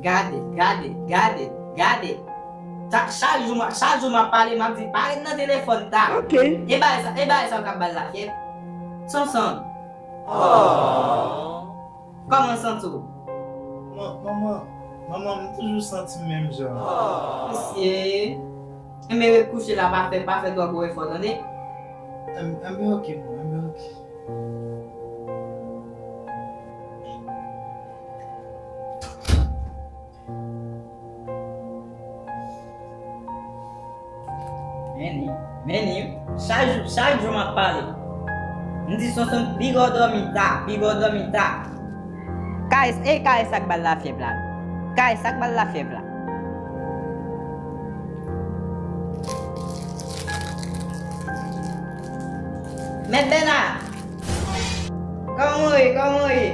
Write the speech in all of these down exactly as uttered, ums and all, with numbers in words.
Gade, gade, gade, gade. Chak, chak jou, m a- chak jou m ap pale, m ap di, pa ret nan telefòn ta. Ok. E bagay sa, e bagay sa k ap ba l lafyèv. Sonson. Oh. Kòman w santi w? Man- Manman, manman, m toujou santi m menm jan. Mesye. Enben, ret kouche la, pa fè, pa fè twò gwo efò, tande? Enben, enben, ok, manman, enben, ok. Men li, men li, chak jou, chak jou m ap pale. M di Sonson, piga w dòmi ta, piga w dòmi ta. Kay, e kay sa k ba l lafyèv la. Kay sa k ba l lafyèv la. Mèt Bèna! Kòman w ye? Kòman w ye?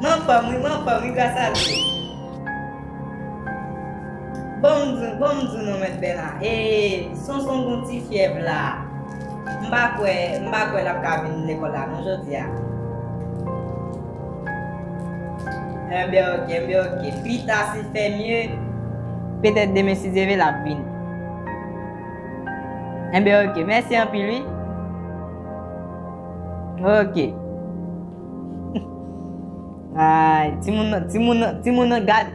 M anfòm wi, m anfòm wi, gras a Dye. Bon, m di, bon, m di w non, Mèt Bèna. E, Sonson gon ti fyèv la. M pa kwè, m pa kwè l ap ka vin lekòl la non jodi a. Enben, ok, enben, ok. Pita, si fè mye, petèt demen, si Dye vle, l ap vini. Enben, ok. Mèsi anpil, wi. Ok. Ay, timoun nan, timoun nan, timoun nan, gad.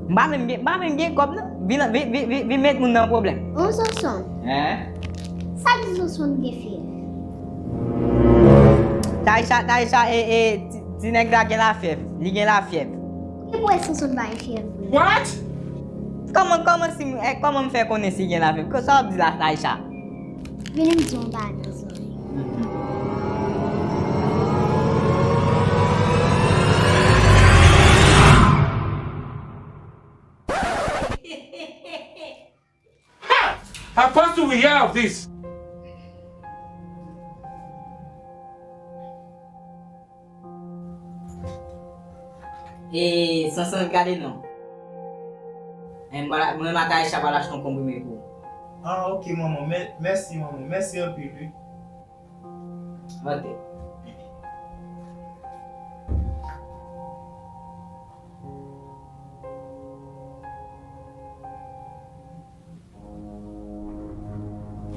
M pa menm gen, m pa menm gen kòb, non. Vin, vin, vin, vin, vin met moun nan pwoblèm. Bon, Sonson. Hein? Sa di Sonson gen fyèv? Taïcha, Taïcha, e, e, ti, ti nèg la gen lafyèv. Li gen lafyèv. Ki pou Sonson bay fyèv vre? What? Kòman, kòman si, eh, kòman m fè konnen si gen lafyèv? Sa w ap di la, Taïcha? Vini m di w yon bagay nan zòrèy. Ha! How fast do we have this? E, Sonson, gade non. E, m pral, mwen, Taïcha pral achte yon konprime pou ou. Ah, ok, manman. Mè- mèsi, manman. Mèsi anpil, wi. Ok.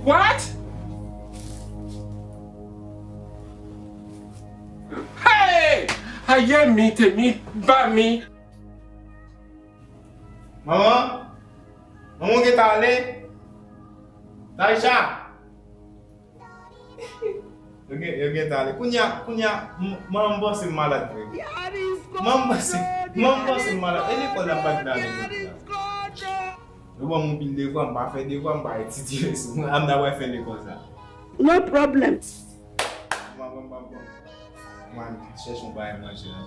What? Hey! Aye mi temi ba mi. Manman? Manman, w gentan ale? Taïcha! Yo gen, yo gentan ale. Kounye a, kounye a, m- manman, m panse m malad vre. Manman, m panse, manman, m panse m malad. E lekòl la m pa t vle ale jodi a. Yo ban m anpil devwa, m pa fè devwa, m pa etidye. Ann al fè lekòl sa. No problem. Manman, manman, manman. Mwen chèche yon bagay manje la.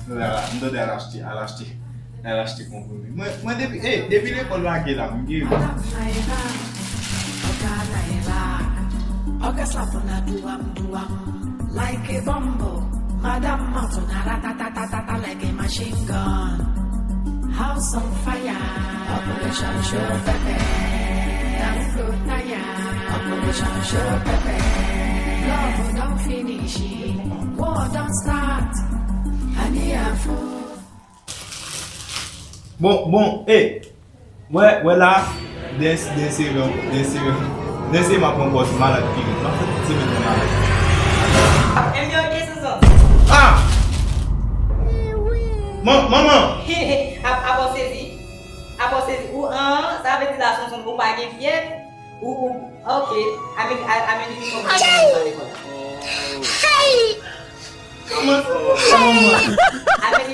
M tande al achte, al achte, al achte konprime. Mwen, mwen depi, eh, depi lekòl lage la, m geri. Orkes la pran nan dwam, dwam. Like a bombo, madam mouton a ratatatatata like a machine gun. House on fire, Operation Show Pepe. Operation Show Pepe. Love don't finish, war don't start. Ani a fou. Bon, bon, eh. Wè, wè la, dèyè, dèyè seri, dèyè seri, dèyè seri m ap pran pòz malad pi rit. M ap fè tout semèn nan malad. M yo ke sou zòn. Ah! Man- manman! Apa w sezi? Apa w sezi? Ou an, sa vle di la Sonson ou pa gen fyèv? Ou, ou, ok. Ameni, a- ameni, ameni, ameni, ameni,